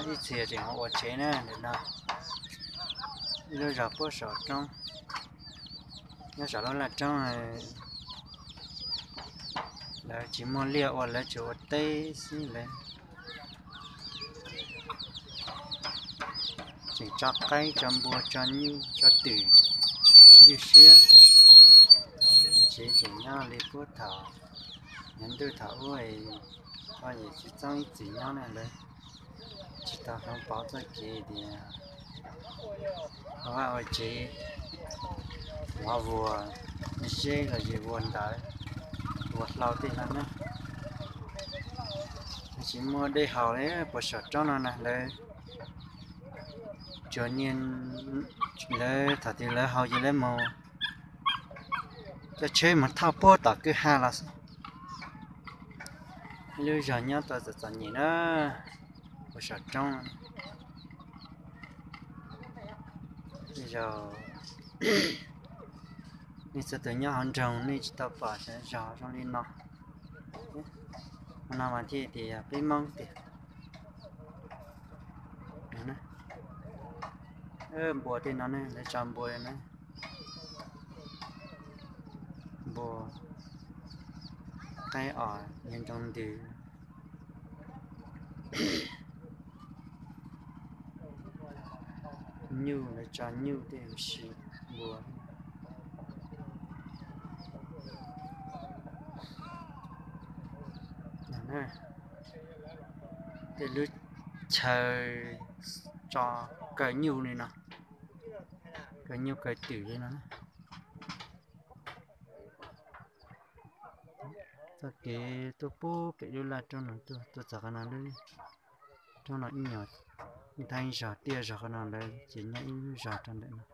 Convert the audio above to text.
Ib txhia tseem ua tsev na, ntawm no ib lub zos puag saum roob, nyob saum lub laj roob. Lawv tsis muaj liaj ua, lawv tsuas ua teb xwb lawm. Tseem tso qaib tso npua tso nyuj tso twm ywj siab. Tsev tseem nyob li puag thaum yav ntuj thaum ub, tsis txob ib txwm nyob na, lawv tsis tau hloov pauv txoj kev tias ua vaj ua tsev, mov vuas, zeb los yog vuas ntawv, vuas hlau tej no na. Tsis muaj dej haus li puag saum roob no na, lawv tsuas niaj, lawv thaum twg lawv haus ces lawv mus coj tsheb mus thauj puag tom kwj ha los xwb. Ib lub zos nyob tau txom txom nyem na, puag saum roob. Tej zaum nej txhua tus nyob hauv nroog nej tsis tau pom cov zos zoo li no. Qhov no mas thiaj tias peb Hmoob tiag. Npua tej no ne, lawv tso npua na, npua, qaib os, nyob nroo ntws. Nyuj, lawv tso nyuj tej huv si, npua. Tej lub chaw tso kaw nyuj li no, kaw nyuj kaw twm li no. Txoj kev tuaj puag pem lub laj roob no tuaj, tuaj txog qhov no, lub roob no ib nyuag nthaib zog tiaj zog qhov no lawm ces nyob ib lub zos rau ntawm no.